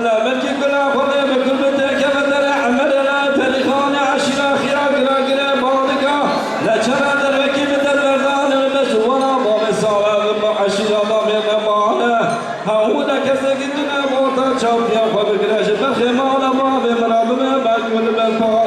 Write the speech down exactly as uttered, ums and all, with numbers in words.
Li milkî gula xwe lê bi gul bi têkeve derê emelê le perîxanê eşîra xiya gira gire banika. Leçera dervekî bi derverdan li me ji wana bavê sawe li me eşîra navê me mane. Hewne kesekî tune bota çapiya xwe bigire ji ber xêmana bavê min re bibe ber gul ber par.